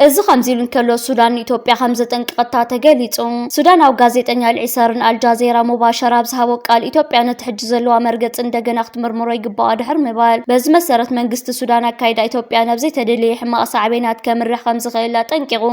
እዚ ከምዚ ኢሉ እንከሎ፣ ሱዳን ንኢትዮጵያ ከም ዘጠንቀቐታ ተገሊጹ። ሱዳናዊ ጋዜጠኛ ኣልዒሰርን ኣልጃዜራ ሙባሸራ ኣብ ዝሃቦ ቃል፣ ኢትዮጵያ ነቲ ሕጂ ዘለዋ መርገጺ እንደገና ክትምርምሮ ይግባኣ ድሕሪ ምባል፣ በዚ መሰረት መንግስቲ ሱዳን ኣካይዳ ኢትዮጵያ ናብ ዘይተደለየ ሕማቕ ሳዕቤናት ከምርሕ ከም ዝኽእል ኣጠንቂቑ።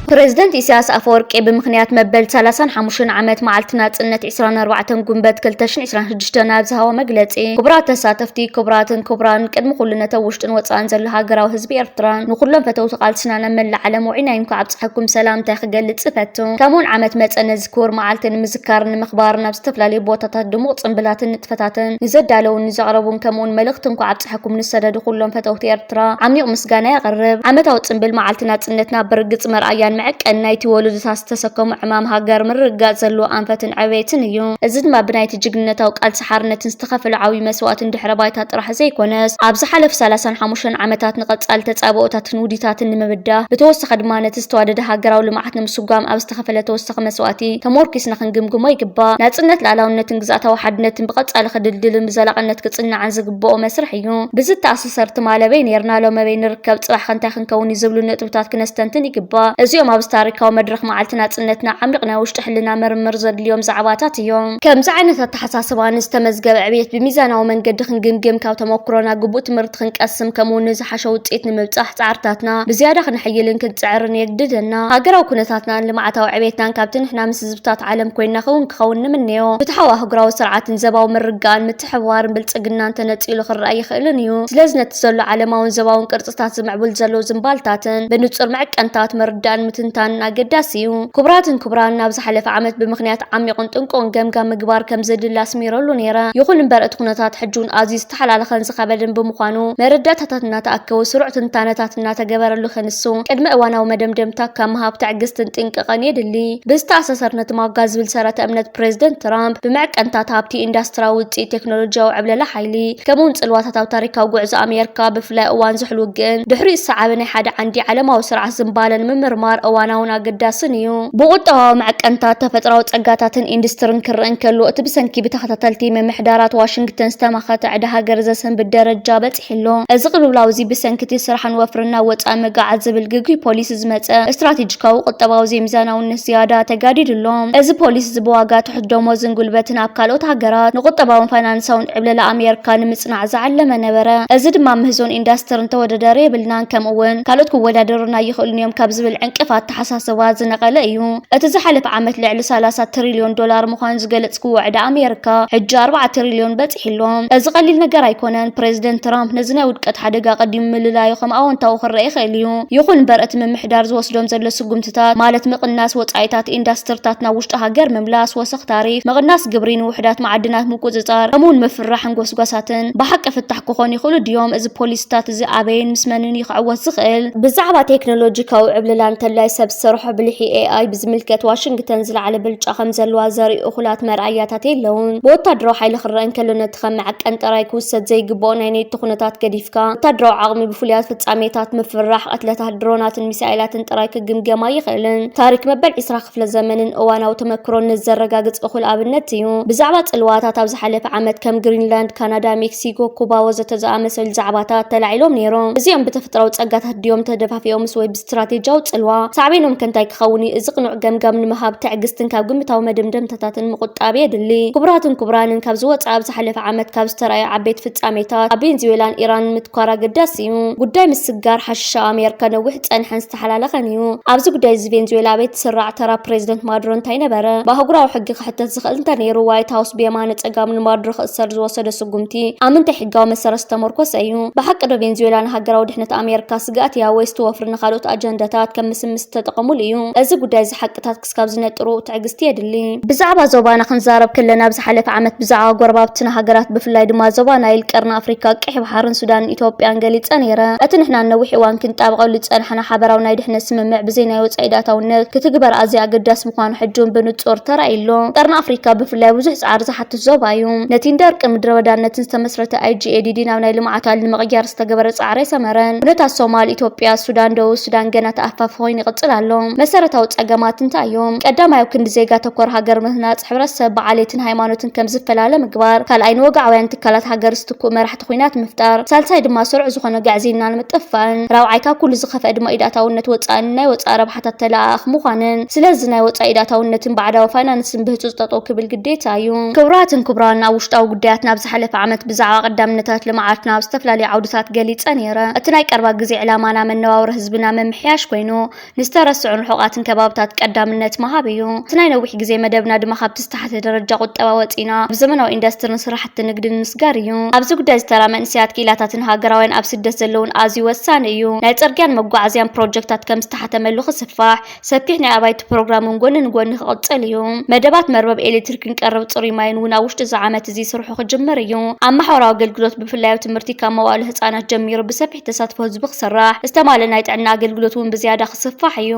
ፕሬዝደንት ኢሳያስ ኣፈወርቂ ብምኽንያት መበል ሰላሳን ሓሙሽተን ዓመት መዓልቲ ናጽነት ዕስራን ኣርባዕተን ጉንበት ክልተ ሽሕን ዕስራን ሽዱሽተን ኣብ ዝሃቦ መግለጺ፣ ክቡራት ተሳተፍቲ፣ ክቡራትን ክቡራን፣ ቅድሚ ኩሉ ነተን ውሽጥን ወጻእን ዘሎ ሃገራዊ ህዝቢ ኤርትራን ንኩሎም ፈተውቲ ቃልስናን ኣብ መላእ ዓለም ውዒና እንኳዕ ኣብጽሐኩም ሰላምታይ ክገልጽ እፈቱ። ከምኡውን ዓመት መጸ ነዚ ክቡር መዓልቲ ንምዝካርን ንምኽባርን ኣብ ዝተፈላለዩ ቦታታት ድሙቕ ጽምብላትን ንጥፈታትን ንዘዳለውን ንዘቕረቡን ከምኡውን መልእኽቲ እንኳዕ ኣብጽሐኩም ንሰደዱ ኩሎም ፈተውቲ ኤርትራ ዓሚቕ ምስጋና የቕርብ። ዓመታዊ ጽምብል መዓልቲ ናጽነትና ብርግጽ መርኣያን መዐቀን ናይቲ ወለዶታት ዝተሰከሙ ዕማም ሃገር ምርግጋጽ ዘለዎ ኣንፈትን ዕቤትን እዩ። እዚ ድማ ብናይቲ ጅግንነታዊ ቃልሲ ሓርነትን ዝተኸፈለ ዓብዪ መስዋእትን ድሕረ ባይታ ጥራሕ ዘይኮነስ፣ ኣብ ዝሓለፉ ሰላሳን ሓሙሽተን ዓመታት ንቐጻሊ ተጻብኦታትን ውዲታትን ንምብዳህ፣ ብተወሳኺ ድማ ነቲ ዝተዋደደ ሃገራዊ ልምዓት ንምስጓም ኣብ ዝተኸፈለ ተወሳኺ መስዋእቲ ተሞርኪስና ክንግምግሞ ይግባእ። ናጽነት፣ ልኣላውነትን ግዝኣታዊ ሓድነትን ብቐጻሊ ክድልድልን ብዘላቕነት ክጽናዕን ዝግብኦ መስርሕ እዩ። ብዝተኣሳሰር ትማል ኣበይ ነይርና፣ ሎም ኣበይ ንርከብ፣ ጽባሕ ከ እንታይ ክንከውን እዩ ዝብሉ ነጥብታት ክነስተንትን ይግባእ። እዚኦም ኣብዚ ታሪካዊ መድረኽ መዓልቲ ናጽነትና ዓሚቕ ናይ ውሽጢ ሕልና ምርምር ዘድልዮም ዛዕባታት እዮም። ከምዚ ዓይነት ኣተሓሳስባ ንዝተመዝገበ ዕብየት ብሚዛናዊ መንገዲ ክንግምግም፣ ካብ ተመኩሮና ግቡእ ትምህርቲ ክንቀስም፣ ከምኡ እውን ንዝሓሸ ውጽኢት ንምብጻሕ ጻዕርታትና ብዝያዳ ክነሐይልን ክንጽዕርን የግድደና። ሃገራዊ ኩነታትናን ልምዓታዊ ዕብየትናን ካብቲ ንሕና ምስ ህዝብታት ዓለም ኮይንና ክውን ክኸውን ንምነዮ። ፍትሓዊ ኣህጉራዊ ስርዓትን ዘባዊ ምርግጋእን ምትሕብባርን ብልጽግናን ተነጺሉ ክረኣ ይኽእልን እዩ። ስለዚ ነቲ ዘሎ ዓለማውን ዘባውን ቅርጽታት ዝምዕብል ዘሎ ዝምባልታትን ብንጹር መዐቀንታት ምርዳእን ምትንታንን ኣገዳሲ እዩ። ክቡራትን ክቡራን፣ ኣብ ዝሓለፈ ዓመት ብምኽንያት ዓሚቑን ጥንቁቕን ገምጋም ምግባር ከም ዘድሊ ኣስሚረሉ ነይረ። ይኹን እምበር እቲ ኩነታት ሕጂ እውን ኣዝዩ ዝተሓላለኸን ዝኸበደን ብምዃኑ፣ መረዳእታታት እናተኣከቡ ስሩዕ ትንታነታት እናተገበረሉ ክንሱ፣ ቅድመ እዋናዊ መደምደምታ ካብ ምሃብ ትዕግስትን ጥንቃቐን የድሊ። ብዝተኣሳሰር ነቲ ማጋ ዝብል ሰረተ እምነት ፕሬዝደንት ትራምፕ፣ ብመዐቀንታት ሃብቲ፣ ኢንዳስትሪያዊ ውፅኢት፣ ቴክኖሎጂያዊ ዕብለላ ሓይሊ፣ ከምኡውን ጽልዋታት ኣብ ታሪካዊ ጉዕዞ ኣሜሪካ፣ ብፍላይ እዋን ዝሑል ውግእን ድሕሪኡ ዝሰዓበ ናይ ሓደ ዓንዲ ዓለማዊ ስርዓት ዝምባለን ምምርማር እዋናውን ኣገዳስን እዩ። ብቁጠባዊ መዐቀንታት፣ ተፈጥሮኣዊ ጸጋታትን ኢንዱስትሪን ክረአ እንከሎ፣ እቲ ብሰንኪ ብተኸታተልቲ ምምሕዳራት ዋሽንግተን ዝተማኸተ ዕዳ ሃገር ዘሰንብድ ደረጃ በጺሑ ኣሎ። እዚ ቅልውላው እዚ ብሰንኪ እቲ ስራሕን ወፍርን ናብ ወጻኢ ምጉዓዝ ዝብል ግጉይ ፖሊሲ ዝመጸ ስትራቴጂካዊ ቁጠባዊ ዘይሚዛናውነት ዝያዳ ተጋዲዱ ኣሎ። እዚ ፖሊሲ እዚ ብዋጋ ትሑት ደሞዝን ጉልበትን ኣብ ካልኦት ሃገራት ንቁጠባውን ፋይናንሳውን ዕብለላ ኣሜሪካ ንምጽናዕ ዝዓለመ ነበረ። እዚ ድማ ምህዞን ኢንዳስትርን ተወዳዳሪ የብልናን፣ ከምኡ እውን ካልኦት ክወዳደሩና ኣይኽእሉን እዮም ካብ ዝብል ዕንቅፋት ኣተሓሳስባ ዝነቐለ እዩ። እቲ ዝሓለፈ ዓመት ልዕሊ ሰላሳ ትሪልዮን ዶላር ምዃኑ ዝገለጽክዎ ዕዳ ኣሜሪካ፣ ሕጂ ኣርባዓ ትሪልዮን በጺሑ ኣሎ። እዚ ቀሊል ነገር ኣይኮነን። ፕሬዚደንት ትራምፕ ነዚ ናይ ውድቀት ሓደጋ ቀዲሙ ምልላዩ ከም ኣወንታዊ ክረአ ይኽእል እዩ። ይኹን እምበር፣ እቲ ምምሕዳር ዝወስዶም ዘሎ ስጉምትታት፣ ማለት ምቕናስ ወጻኢታት ኢንዳስትሪታት ናብ ውሽጢ ሃገር ምምላስ፣ ወሰኽ ታሪፍ፣ ምቕናስ ግብሪ፣ ንውሑዳት መዓድናት ምቁጽጻር፣ ከምኡውን ምፍርራሕን ጎስጓሳትን ብሓቂ ፍታሕ ክኾኑ ይኽእሉ ድዮም? እዚ ፖሊሲታት እዚ ኣበይን ምስ መንን እዩ ክዕወት ዝኽእል? ብዛዕባ ቴክኖሎጂካዊ ዕብለላ እንተላይ ሰብ ዝሰርሖ ብልሒ ኤ ኣይ ብዝምልከት ዋሽንግተን ዝለዓለ ብልጫ ከም ዘለዋ ዘርእዩ እኹላት መርኣያታት የለውን። ብወታደራዊ ሓይሊ ክረአ እንከሎ ነቲ ከም መዐቀኒ ጥራይ ክውሰድ ዘይግብኦ ናይ ኔቶ ኩነታት ገዲፍካ፣ ወታደራዊ ዓቕሚ ብፍሉያት ፍጻሜታት፣ ምፍርራሕ ቅትለታት ድሮናትን ሚሳኤላትን ጥራይ ክግምገም ኣይኽእልን። ታሪክ መበል ዕስራ ክፍለ ዘመንን እዋናዊ ተመክሮን ነዚ ዘረጋግጽ እኹል ኣብነት እዩ። ብዛዕባ ጽልዋታት ኣብ ዝሓለፈ ዓመት ከም ግሪንላንድ፣ ካናዳ፣ ሜክሲኮ፣ ኩባ ወዘተ ዝኣመሰሉ ዛዕባታት ተላዒሎም ነይሮም። እዚኦም ብተፈጥሮኣዊ ጸጋታት ድዮም ተደፋፊኦምስ ወይ ብስትራቴጂያዊ ጽልዋ? ሳዕቤኖም ከ እንታይ ክኸውን እዩ? እዚ ቅኑዕ ገምጋም ንምሃብ ትዕግስትን ካብ ግምታዊ መደምደምታታትን ምቁጣብ የድሊ። ክቡራትን ክቡራንን፣ ካብ ዝወጽእ ኣብ ዝሓለፈ ዓመት ካብ ዝተራእዩ ዓበይቲ ፍጻሜታት ኣብ ቬንዙዌላን ኢራንን ምትኳር ኣገዳሲ እዩ። ጉዳይ ምስግጋር ሓሽሽ ኣብ ኣሜሪካ ነዊሕ ዝጸንሐን ዝተሓላለኸን እዩ። ኣብዚ ጉዳይ እዚ ቬንዙዌላ ኣበይ ትስራዕ? ተራ ፕሬዚደንት ማዱሮ እንታይ ነበረ? ብኣህጉራዊ ሕጊ ክሕተት ዝኽእል እንተ ነይሩ፣ ዋይት ሃውስ ብየማነ ጸጋም ንማዱሮ ክእሰር ዝወሰዶ ስጉምቲ ኣብ ምንታይ ሕጋዊ መሰረት ዝተመርኮሰ እዩ? ብሓቂ ዶ ቬንዙዌላ ንሃገራዊ ድሕነት ኣሜሪካ ስግኣት እያ፣ ወይስ እቲ ወፍሪ ንኻልኦት ኣጀንዳታት ከም ምስምስ ዝተጠቐሙሉ እዩ? እዚ ጉዳይ እዚ ሓቅታት ክስካብ ዝነጥሩ ትዕግስቲ የድሊ። ብዛዕባ ዞባና ክንዛረብ ከለና፣ ኣብ ዝሓለፈ ዓመት ብዛዕባ ጎረባብትና ሃገራት፣ ብፍላይ ድማ ዞባ ናይል፣ ቀርኒ ኣፍሪካ፣ ቀይሕ ባሕርን ሱዳንን ኢትዮጵያን ገሊጸ ነይረ። እቲ ንሕና ነዊሕ እዋን ክንጣበቐሉ ዝጸናሕና ሓበራዊ ናይ ድሕነት ስምምዕ ብዘይ ናይ ወጻኢ ኢድ ኣታውነት ክትግበር ኣዝዩ ኣገዳሲ ምዃኑ ሕጂ እውን ብንጹር ተራእዩ ኣሎ። ቀርኒ ኣፍሪካ ብፍላይ ብዙሕ ጻዕሪ ዝሓትት ዞባ እዩ። ነቲ ንደርቂ ምድረ በዳነትን ዝተመስረተ ኣይ ጂ ኤ ዲ ዲ ናብ ናይ ልምዓት ኣል ንምቕያር ዝተገበረ ጻዕሪ ኣይሰመረን። ኩነታት ሶማል፣ ኢትዮጵያ፣ ሱዳን፣ ደቡብ ሱዳን ገና ተኣፋፊ ኮይኑ ይቕጽል ኣሎ። መሰረታዊ ጸገማት እንታይ እዮም? ቀዳማይ፣ ኣብ ክንዲ ዜጋ ተኮር ሃገር ምህናጽ፣ ሕብረተሰብ ብዓሌትን ሃይማኖትን ከም ዝፈላለ ምግባር። ካልኣይ፣ ንወግዓውያን ትካላት ሃገር ዝትክኡ መራሕቲ ኲናት ምፍጣር። ሳልሳይ ድማ፣ ስሩዕ ዝኾነ ግዕዝይና ንምጥፋእን። ራብዓይ፣ ካብ ኩሉ ዝኸፍአ ድማ ኢድ ኣታውነት ወጻእን ናይ ወጻኢ ረብሓታት ተለኣኣኽ ምዃንን። ስለዚ ናይ ወጻኢ ኢድ ኣታውነትን ባዕዳዊ ፋይናንስን ብህጹጽ ጠጠው ክብል ግዴታ እዩ። ክቡራትን ክቡራን፣ ኣብ ውሽጣዊ ጉዳያትና ኣብ ዝሓለፈ ዓመት ብዛዕባ ቀዳምነታት ልምዓትና ኣብ ዝተፈላለዩ ዓውድታት ገሊጸ ነይረ። እቲ ናይ ቀርባ ግዜ ዕላማና መነባብሮ ህዝብና ምምሕያሽ ኮይኑ፣ ንዝተረስዑን ርሑቓትን ከባብታት ቀዳምነት ምሃብ እዩ። እቲ ናይ ነዊሕ ግዜ መደብና ድማ ካብቲ ዝተሓተ ደረጃ ቁጠባ ወጺና ኣብ ዘመናዊ ኢንዱስትሪን ስራሕቲ ንግድን ምስጋር እዩ። ኣብዚ ጉዳይ ዝተራ መንእሰያት ክኢላታትን ሃገራውያን ኣብ ስደት ዘለውን ኣዝዩ ወሳኒ እዩ። ናይ ጽርግያን መጓዓዝያን ፕሮጀክታት ከም ዝተሓተመሉ ክስፋሕ፣ ሰፊሕ ናይ ኣባይቲ ፕሮግራም እውን ጎኒ ንጎኒ ክቕጽል እዩ። መደባት መርበብ ኤሌክትሪክን ቀረብ ጽሩይ ማይን እውን ኣብ ውሽጢ እዚ ዓመት እዚ ስርሑ ክጅምር እዩ። ኣብ ማሕበራዊ ኣገልግሎት ብፍላይ ኣብ ትምህርቲ ካብ መዋእለ ህጻናት ጀሚሩ ብሰፊሕ ተሳትፎ ህዝቢ ክስራሕ፣ ዝተማልአ ናይ ጥዕና ኣገልግሎት እውን ብዝያዳ ክስፋሕ እዩ።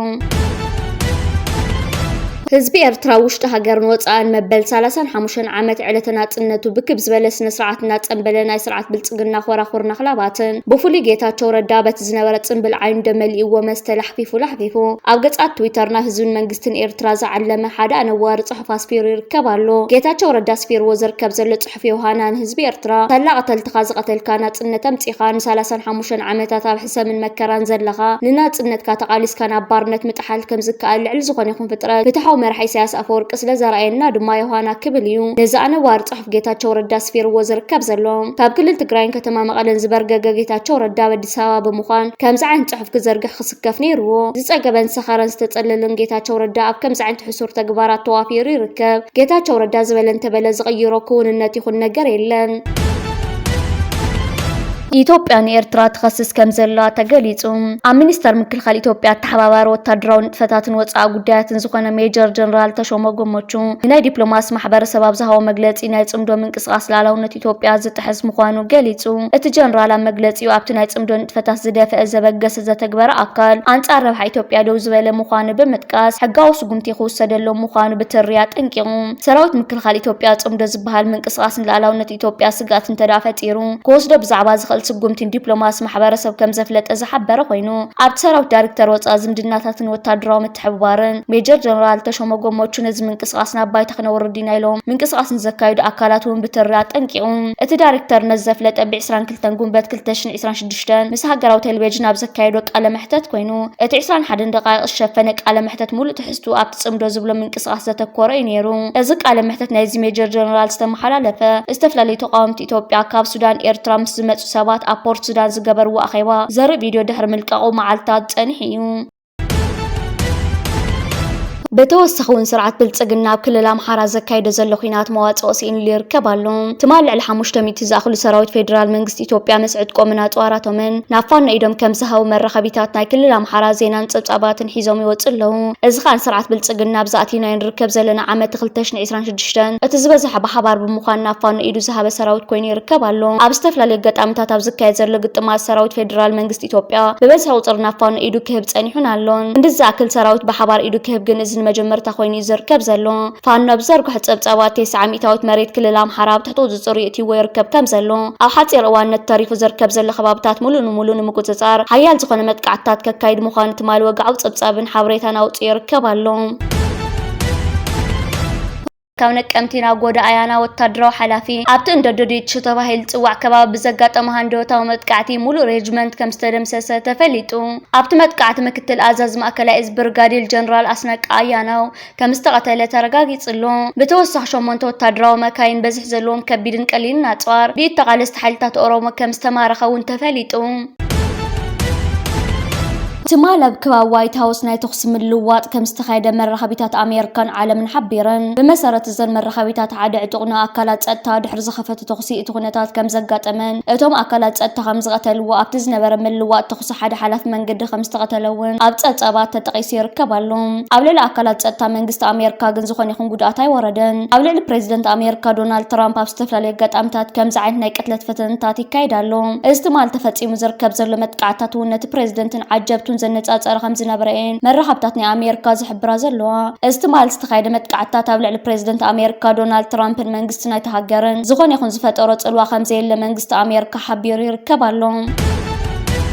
ህዝቢ ኤርትራ ውሽጢ ሃገርን ወጻእን መበል ሰላሳን ሓሙሽተን ዓመት ዕለተ ናጽነቱ ብክብ ዝበለ ስነ ስርዓት እናጸንበለ ናይ ስርዓት ብልጽግና ኮራኹር ናኽላባትን ብፍሉይ ጌታቸው ረዳ በቲ ዝነበረ ጽንብል ዓይኑ ደመሊእዎ መስተ ላሕፊፉ ላሕፊፉ ኣብ ገጻት ትዊተር ናብ ህዝብን መንግስትን ኤርትራ ዝዓለመ ሓደ ኣነዋሪ ጽሑፍ ኣስፊሩ ይርከብ ኣሎ። ጌታቸው ረዳ ኣስፊርዎ ዝርከብ ዘሎ ጽሑፍ ዮሃና ንህዝቢ ኤርትራ ሳላ ቀተልትኻ ዝቐተልካ ናጽነት ኣምጺኻ ንሰላሳን ሓሙሽተን ዓመታት ኣብ ሕሰምን መከራን ዘለኻ ንናጽነትካ ተቓሊስካ ናብ ባርነት ምጥሓል ከም ዝከኣል ልዕሊ ዝኾነ ይኹን ፍጥረት ፍትሓዊ መራሒ ኢሳያስ ኣፈወርቂ ስለ ዘርኣየና ድማ ዮሃና ክብል እዩ ነዚ ኣነዋሪ ጽሑፍ ጌታቸው ረዳ ኣስፊርዎ ዝርከብ ዘሎ። ካብ ክልል ትግራይን ከተማ መቐለን ዝበርገገ ጌታቸው ረዳ ኣብ ኣዲስ ኣበባ ብምዃን ከምዚ ዓይነት ጽሑፍ ክዘርግሕ ክስከፍ ነይርዎ። ዝጸገበን ዝሰኸረን ዝተጸለለን ጌታቸው ረዳ ኣብ ከምዚ ዓይነት ሕሱር ተግባራት ተዋፊሩ ይርከብ። ጌታቸው ረዳ ዝበለ እንተበለ ዝቕይሮ ክውንነት ይኹን ነገር የለን። ኢትዮጵያ ንኤርትራ ትኸስስ ከም ዘላ ተገሊጹ። ኣብ ሚኒስተር ምክልኻል ኢትዮጵያ ኣተሓባባሪ ወታደራዊ ንጥፈታትን ወጻኢ ጉዳያትን ዝኾነ ሜጀር ጀነራል ተሾመ ጎሞቹ ንናይ ዲፕሎማሲ ማሕበረሰብ ኣብ ዝሃቦ መግለጺ፣ ናይ ጽምዶ ምንቅስቓስ ሉዓላውነት ኢትዮጵያ ዝጥሕስ ምዃኑ ገሊጹ። እቲ ጀነራል ኣብ መግለጺኡ፣ ኣብቲ ናይ ጽምዶ ንጥፈታት ዝደፍአ፣ ዘበገሰ፣ ዘተግበረ ኣካል ኣንጻር ረብሓ ኢትዮጵያ ደው ዝበለ ምዃኑ ብምጥቃስ፣ ሕጋዊ ስጉምቲ ክውሰደሎም ምዃኑ ብትሪ ኣጠንቂቑ። ሰራዊት ምክልኻል ኢትዮጵያ ጽምዶ ዝበሃል ምንቅስቓስ ንሉዓላውነት ኢትዮጵያ ስግኣት እንተደኣ ፈጢሩ፣ ክወስዶ ብዛዕባ ዝኽእል ስጉምቲ ንዲፕሎማሲ ማሕበረሰብ ከም ዘፍለጠ ዝሓበረ ኮይኑ፣ ኣብቲ ሰራዊት ዳይሬክተር ወጻኢ ዝምድናታትን ወታደራዊ ምትሕብባርን ሜጀር ጀነራል ተሾመ ጎሞቹ ነዚ ምንቅስቓስ ናብ ባይታ ክነውርድ ኢና ኢሎም ምንቅስቓስ ንዘካይዱ ኣካላት እውን ብትሪ ኣጠንቂቑ። እቲ ዳይሬክተር ነዚ ዘፍለጠ ብ ዕስራን ክልተን ጉንበት ክልተ ሽሕን ዕስራን ሽዱሽተን ምስ ሃገራዊ ቴሌቪዥን ኣብ ዘካየዶ ቃለ መሕተት ኮይኑ፣ እቲ ዕስራን ሓደን ደቃይቕ ዝሸፈነ ቃለ መሕተት ሙሉእ ትሕዝትኡ ኣብቲ ጽምዶ ዝብሎ ምንቅስቓስ ዘተኮረ እዩ ነይሩ። እዚ ቃለ መሕተት ናይዚ ሜጀር ጀነራል ዝተመሓላለፈ፣ ዝተፈላለዩ ተቃወምቲ ኢትዮጵያ ካብ ሱዳን ኤርትራ ምስ ዝመጹ ሰባት ኣብ ፖርት ሱዳን ዝገበርዎ ኣኼባ ዘርኢ ቪድዮ ድሕሪ ምልቃቑ መዓልታት ጸኒሑ እዩ። ብተወሳኺ እውን ስርዓት ብልጽግና ኣብ ክልል ኣምሓራ ዘካይዶ ዘሎ ኲናት መዋጽኦ ስኢንሉ ይርከብ ኣሎ። ትማሊ ልዕሊ ሓሙሽተ ሚእቲ ዝኣኽሉ ሰራዊት ፌደራል መንግስቲ ኢትዮጵያ ምስ ዕጥቆምን ኣጽዋራቶምን ናብ ፋኖ ኢዶም ከም ዝሃቡ መራኸቢታት ናይ ክልል ኣምሓራ ዜናን ጸብጻባትን ሒዞም ይወጹ ኣለዉ። እዚ ከኣ ንስርዓት ብልጽግና ኣብዚ ኣቲናዮ ንርከብ ዘለና ዓመት ክልተ ሽሕን ዕስራን ሽዱሽተን እቲ ዝበዝሐ ብሓባር ብምዃን ናብ ፋኖ ኢዱ ዝሃበ ሰራዊት ኮይኑ ይርከብ ኣሎ። ኣብ ዝተፈላለዩ ኣጋጣሚታት ኣብ ዝካየድ ዘሎ ግጥማት ሰራዊት ፌደራል መንግስቲ ኢትዮጵያ ብበዝሒ ቁጽሪ ናብ ፋኖ ኢዱ ክህብ ጸኒሑን ኣሎን። ክንዲ ዝኣክል ሰራዊት ብሓባር ኢዱ ክህብ ግን እዚ ንመጀመርታ ኮይኑ እዩ ዝርከብ ዘሎ። ፋኖ ኣብ ዝዘርግሖ ጸብጻባት፣ ተስዓ ሚእታዊት መሬት ክልል ኣምሓራ ኣብ ትሕቲ ቁጽጽሩ የእትይዎ ይርከብ ከም ዘሎ፣ ኣብ ሓጺር እዋን ነቲ ተሪፉ ዝርከብ ዘሎ ከባብታት ሙሉእ ንሙሉእ ንምቁጽጻር ሓያል ዝኾነ መጥቃዕትታት ከካይድ ምዃኑ ትማሊ ወግዓዊ ጸብጻብን ሓበሬታን ኣውጺኡ ይርከብ ኣሎ። ካብ ነቀምቲ ናብ ጎዳ ኣያና ወታደራዊ ሓላፊ ኣብቲ እንዶ ዶዲት ተባሂሉ ዝጽዋዕ ከባቢ ብዘጋጠመ ሃንደበታዊ መጥቃዕቲ ሙሉእ ሬጅመንት ከም ዝተደምሰሰ ተፈሊጡ። ኣብቲ መጥቃዕቲ ምክትል ኣዛዚ ማእከላይ እዝ ብርጋዴር ጀነራል ኣስናቀ ኣያናው ከም ዝተቐተለ ተረጋጊጹ ኣሎ። ብተወሳኺ ሸሞንተ ወታደራዊ መካይን፣ በዝሒ ዘለዎም ከቢድን ቀሊልን ኣጽዋር ብኢድ ተቓለስቲ ሓይልታት ኦሮሞ ከም ዝተማረኸ እውን ተፈሊጡ። ትማል ኣብ ከባቢ ዋይት ሃውስ ናይ ተኹሲ ምልውዋጥ ከም ዝተኻየደ መራኸቢታት ኣሜሪካን ዓለምን ሓቢረን። ብመሰረት እዘን መራኸቢታት፣ ሓደ ዕጡቕ ንኣካላት ጸጥታ ድሕሪ ዝኸፈቶ ተኹሲ እቲ ኩነታት ከም ዘጋጠመን እቶም ኣካላት ጸጥታ ከም ዝቐተልዎ፣ ኣብቲ ዝነበረ ምልውዋጥ ተኹሲ ሓደ ሓላፊ መንገዲ ከም ዝተቐተለ እውን ኣብ ጸብጻባት ተጠቒሱ ይርከብ ኣሎ። ኣብ ልዕሊ ኣካላት ጸጥታ መንግስቲ ኣሜሪካ ግን ዝኾነ ይኹን ጉድኣት ኣይወረደን። ኣብ ልዕሊ ፕሬዚደንት ኣሜሪካ ዶናልድ ትራምፕ ኣብ ዝተፈላለዩ ኣጋጣሚታት ከምዚ ዓይነት ናይ ቅትለት ፈተነታት ይካየድ ኣሎ። እዚ ትማል ተፈጺሙ ዝርከብ ዘሎ መጥቃዕትታት እውን ነቲ ፕሬዚደንትን ዓጀብቱን ዘነጻጸረ ከም ዝነበረ እየን መራኸብታት ናይ ኣሜሪካ ዝሕብራ ዘለዋ። እዚ ትማል ዝተኻየደ መጥቃዕትታት ኣብ ልዕሊ ፕሬዚደንት ኣሜሪካ ዶናልድ ትራምፕን መንግስቲ ናይቲ ሃገርን ዝኾነ ይኹን ዝፈጠሮ ጽልዋ ከም ዘየለ መንግስቲ ኣሜሪካ ሓቢሩ ይርከብ ኣሎ።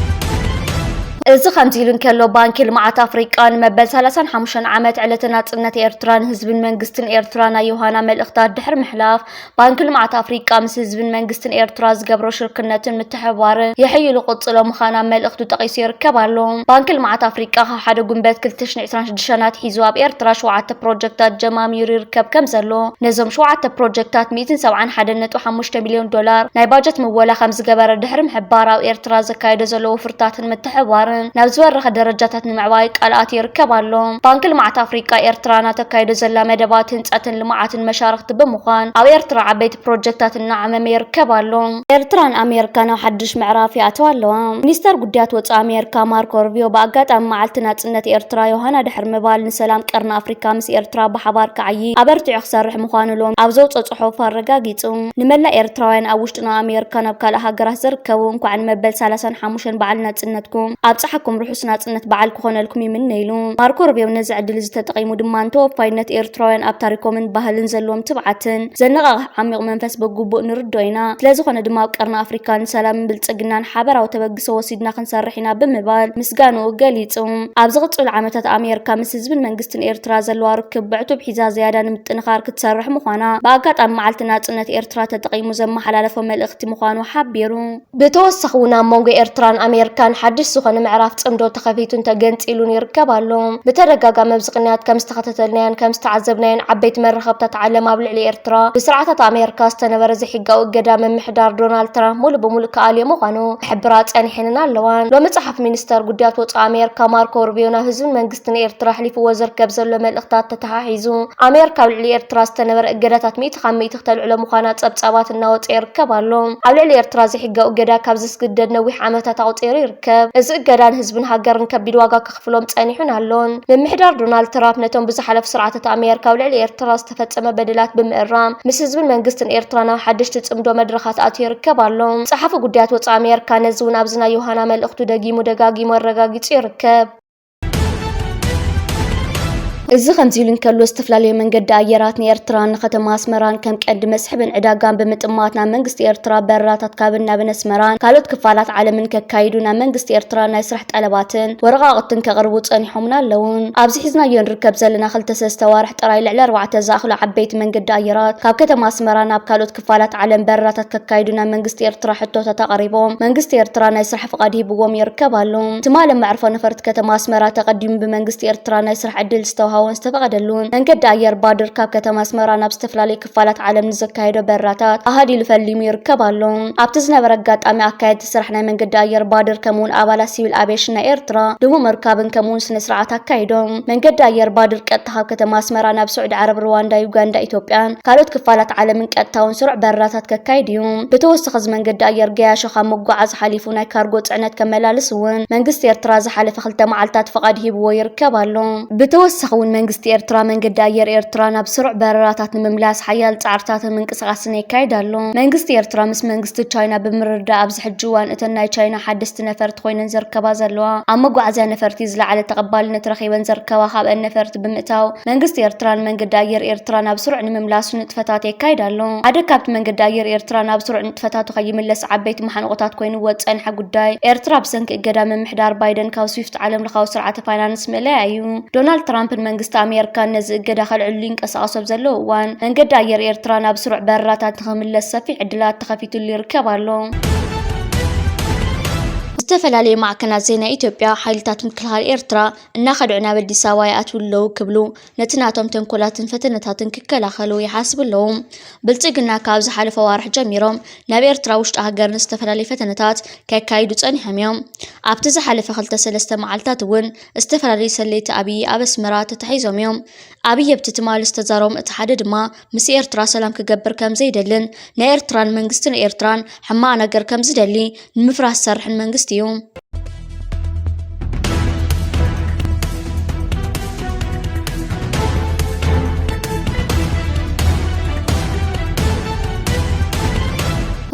እዚ ከምዚ ኢሉ እንከሎ፣ ባንኪ ልምዓት ኣፍሪቃ ንመበል ሰላሳን ሓሙሽተን ዓመት ዕለተ ናጽነት ኤርትራ ንህዝብን መንግስትን ኤርትራ ናይ ዮሃና መልእኽታት ድሕሪ ምሕላፍ፣ ባንኪ ልምዓት ኣፍሪቃ ምስ ህዝብን መንግስትን ኤርትራ ዝገብሮ ሽርክነትን ምትሕብባርን የሕይሉ ቅጽሎ ምዃና ኣብ መልእኽቱ ጠቒሱ ይርከብ ኣሎ። ባንኪ ልምዓት ኣፍሪቃ ካብ ሓደ ጉንበት ክልተ ሽሕን ዕስራን ሽዱሽተን ኣትሒዙ ኣብ ኤርትራ ሸውዓተ ፕሮጀክታት ጀማሚሩ ይርከብ ከም ዘሎ፣ ነዞም ሸውዓተ ፕሮጀክታት ሚእትን ሰብዓን ሓደን ነጥቢ ሓሙሽተ ሚልዮን ዶላር ናይ ባጀት ምወላ ከም ዝገበረ ድሕሪ ምሕባር፣ ኣብ ኤርትራ ዘካየዶ ዘሎ ወፍርታትን ምትሕብባርን ናብ ዝበረኸ ደረጃታት ንምዕባይ ቃል ኣትዩ ይርከብ ኣሎ። ባንኪ ልምዓት ኣፍሪቃ፣ ኤርትራ ናተካይዶ ዘላ መደባት ህንጸትን ልምዓትን መሻርኽቲ ብምዃን፣ ኣብ ኤርትራ ዓበይቲ ፕሮጀክታት እናዓመመ ይርከብ ኣሎ። ኤርትራን ኣሜሪካን ኣብ ሓድሽ ምዕራፍ ይኣተዋ ኣለዋ። ሚኒስተር ጉዳያት ወጻኢ ኣሜሪካ ማርኮ ሩቢዮ፣ ብኣጋጣሚ መዓልቲ ናጽነት ኤርትራ ዮሃና ድሕሪ ምባል፣ ንሰላም ቀርኒ ኣፍሪካ ምስ ኤርትራ ብሓባር ክዓዪ ኣበርቲዑ ክሰርሕ ምዃኑ ሎም ኣብ ዘውጽኦ ጽሑፍ ኣረጋጊጹ። ንመላእ ኤርትራውያን ኣብ ውሽጥን ኣብ ኣሜሪካን ኣብ ካልእ ሃገራት ዝርከቡ፣ እንኳዕ ንመበል ሰላሳን ሓሙሽተን በዓል ናጽነትኩም ኣብጽሓኩም፣ ርሑስ ናጽነት በዓል ክኾነልኩም ይምነ ኢሉ። ማርኮ ሩቢዮ ነዚ ዕድል እዚ ተጠቒሙ ድማ፣ ንተወፋይነት ኤርትራውያን ኣብ ታሪኮምን ባህልን ዘለዎም ትብዓትን ዘነቓቕሕ ዓሚቕ መንፈስ ብግቡእ ንርድኦ ኢና። ስለዝኾነ ድማ ኣብ ቀርኒ ኣፍሪካ ንሰላምን ብልጽግናን ሓበራዊ ተበግሶ ወሲድና ክንሰርሕ ኢና ብምባል ምስጋንኡ ገሊጹ። ኣብ ዝቕጽሉ ዓመታት ኣሜሪካ ምስ ህዝብን መንግስትን ኤርትራ ዘለዋ ርክብ ብዕቱብ ሒዛ ዝያዳ ንምጥንኻር ክትሰርሕ ምዃና ብኣጋጣሚ መዓልቲ ናጽነት ኤርትራ ተጠቒሙ ዘመሓላለፎ መልእኽቲ ምዃኑ ሓቢሩ። ብተወሳኺ እውን ኣብ መንጎ ኤርትራን ኣሜሪካን ሓድሽ ዝኾነ ምዕራፍ ጽምዶ ተኸፊቱን ተገንጺሉን ይርከብ ኣሎ። ብተደጋጋሚ ኣብዚ ቅንያት ከም ዝተኸታተልናዮን ከም ዝተዓዘብናዮን፣ ዓበይቲ መራኸብታት ዓለም ኣብ ልዕሊ ኤርትራ ብስርዓታት ኣሜሪካ ዝተነበረ ዘይሕጋዊ እገዳ ምምሕዳር ዶናልድ ትራምፕ ሙሉእ ብሙሉእ ክኣልዮ ምዃኑ ክሕብራ ጸኒሐንን ኣለዋን። ሎሚ ጸሓፊ ሚኒስተር ጉዳያት ወጻኢ ኣሜሪካ ማርኮ ሩቢዮ ናብ ህዝብን መንግስትን ኤርትራ ኣሕሊፍዎ ዝርከብ ዘሎ መልእኽታት ተተሓሒዙ፣ ኣሜሪካ ኣብ ልዕሊ ኤርትራ ዝተነበረ እገዳታት ሚእቲ ካብ ሚእቲ ክተልዕሎ ምዃና ጸብጻባት እናወጸ ይርከብ ኣሎ። ኣብ ልዕሊ ኤርትራ ዘይሕጋዊ እገዳ ካብ ዘስግደድ ነዊሕ ዓመታት ኣቑጺሩ ይርከብ። እዚ እገዳ ንህዝብን ሃገርን ከቢድ ዋጋ ከኽፍሎም ጸኒሑን ኣሎን። ምምሕዳር ዶናልድ ትራምፕ ነቶም ብዝሓለፉ ስርዓታት ኣሜሪካ ኣብ ልዕሊ ኤርትራ ዝተፈጸመ በደላት ብምእራም፣ ምስ ህዝብን መንግስትን ኤርትራ ናብ ሓደሽቲ ጽምዶ መድረኻት ኣትዩ ይርከብ ኣሎ። ጸሓፊ ጉዳያት ወጻኢ ኣሜሪካ ነዚ እውን ኣብዚ ናይ ዮሃና መልእኽቱ ደጊሙ ደጋጊሙ ኣረጋጊጹ ይርከብ። እዚ ከምዚ ኢሉ እንከሎ፣ ዝተፈላለዩ መንገዲ ኣየራት ንኤርትራን ንከተማ ኣስመራን ከም ቀንዲ መስሕብን ዕዳጋን ብምጥማት፣ ናብ መንግስቲ ኤርትራ በረራታት ካብን ናብን ኣስመራን ካልኦት ክፋላት ዓለምን ከካይዱ ናብ መንግስቲ ኤርትራ ናይ ስራሕ ጠለባትን ወረቓቕትን ከቕርቡ ጸኒሖምን ኣለውን። ኣብዚ ሒዝናዮ ንርከብ ዘለና ክልተ ሰለስተ ኣዋርሕ ጥራይ፣ ልዕሊ ኣርባዕተ ዝኣኽሉ ዓበይቲ መንገዲ ኣየራት ካብ ከተማ ኣስመራ ናብ ካልኦት ክፋላት ዓለም በረራታት ከካይዱ ናብ መንግስቲ ኤርትራ ሕቶታት ኣቕሪቦም፣ መንግስቲ ኤርትራ ናይ ስራሕ ፍቓድ ሂብዎም ይርከብ ኣሎ። ትማሊ መዕርፎ ነፈርቲ ከተማ ኣስመራ ተቐዲሙ ብመንግስቲ ኤርትራ ናይ ስራሕ ዕድል ዝተውሃቦን ዝተፈቐደሉን መንገዲ ኣየር ባድር፣ ካብ ከተማ ኣስመራ ናብ ዝተፈላለዩ ክፋላት ዓለም ንዘካየዶ በረራታት ኣሃዲሉ ፈሊሙ ይርከብ ኣሎ። ኣብቲ ዝነበረ ኣጋጣሚ፣ ኣካየድቲ ስራሕ ናይ መንገዲ ኣየር ባድር፣ ከምኡውን ኣባላት ሲቪል ኣቪየሽን ናይ ኤርትራ፣ ድሙቕ ምርካብን ከምኡውን ስነ ስርዓት ኣካይዶም። መንገዲ ኣየር ባድር ቀጥታ ካብ ከተማ ኣስመራ ናብ ስዑዲ ዓረብ፣ ሩዋንዳ፣ ዩጋንዳ፣ ኢትዮጵያን ካልኦት ክፋላት ዓለምን ቀጥታውን ስሩዕ በረራታት ከካይድ እዩ። ብተወሳኺ፣ እዚ መንገዲ ኣየር ገያሾ ካብ ምጉዓዝ ሓሊፉ፣ ናይ ካርጎ ጽዕነት ከመላልስ እውን መንግስቲ ኤርትራ ዝሓለፈ ክልተ መዓልታት ፍቓድ ሂብዎ ይርከብ ኣሎ። ብተወሳኺ እውን፣ መንግስቲ ኤርትራ መንገዲ ኣየር ኤርትራ ናብ ስሩዕ በረራታት ንምምላስ ሓያል ጻዕርታትን ምንቅስቓስን የካይድ ኣሎ። መንግስቲ ኤርትራ ምስ መንግስቲ ቻይና ብምርድዳእ፣ ኣብዚ ሕጂ እዋን እተን ናይ ቻይና ሓደስቲ ነፈርቲ ኮይነን ዝርከባ ዘለዋ፣ ኣብ መጓዓዝያ ነፈርቲ ዝለዓለ ተቐባልነት ረኺበን ዝርከባ ካብአን ነፈርቲ ብምእታው፣ መንግስቲ ኤርትራ ንመንገዲ ኣየር ኤርትራ ናብ ስሩዕ ንምምላሱ ንጥፈታት የካይድ ኣሎ። ሓደ ካብቲ መንገዲ ኣየር ኤርትራ ናብ ስሩዕ ንጥፈታቱ ከይምለስ ዓበይቲ ማሕንቆታት ኮይንዎ ዝጸንሐ ጉዳይ፣ ኤርትራ ብሰንኪ እገዳ ምምሕዳር ባይደን ካብ ስዊፍት ዓለምለኻዊ ስርዓተ ፋይናንስ ምእለያ እዩ። ዶናልድ ትራምፕን መንግስቲ ኣሜሪካን ነዚ እገዳ ከልዕሉ ይንቀሳቐሱ ኣብ ዘለዉ እዋን፣ መንገዲ ኣየር ኤርትራ ናብ ስሩዕ በረራታት ንኽምለስ ሰፊሕ ዕድላት ተኸፊትሉ ይርከብ ኣሎ። ዝተፈላለዩ ማዕከናት ዜና ኢትዮጵያ፣ ሓይልታት ምክልኻል ኤርትራ እናኸድዑ ናብ ኣዲስ ኣበባ ይኣትዉ ኣለዉ ክብሉ፣ ነቲ ናቶም ተንኮላትን ፈተነታትን ክከላኸሉ ይሓስቡ ኣለዉ። ብልጽግና ካብ ዝሓለፈ ኣዋርሕ ጀሚሮም ናብ ኤርትራ ውሽጢ ሃገር ንዝተፈላለዩ ፈተነታት ከካይዱ ጸኒሖም እዮም። ኣብቲ ዝሓለፈ ክልተ ሰለስተ መዓልታት እውን ዝተፈላለዩ ሰለይቲ ኣብይ ኣብ ኣስመራ ተታሒዞም እዮም። ኣብይ ኣብቲ ትማሊ ዝተዛረቦም እቲ ሓደ ድማ፣ ምስ ኤርትራ ሰላም ክገብር ከም ዘይደልን፣ ናይ ኤርትራን መንግስትን ኤርትራን ሕማቕ ነገር ከም ዝደሊ፣ ንምፍራስ ዝሰርሕን መንግስቲ እዩ።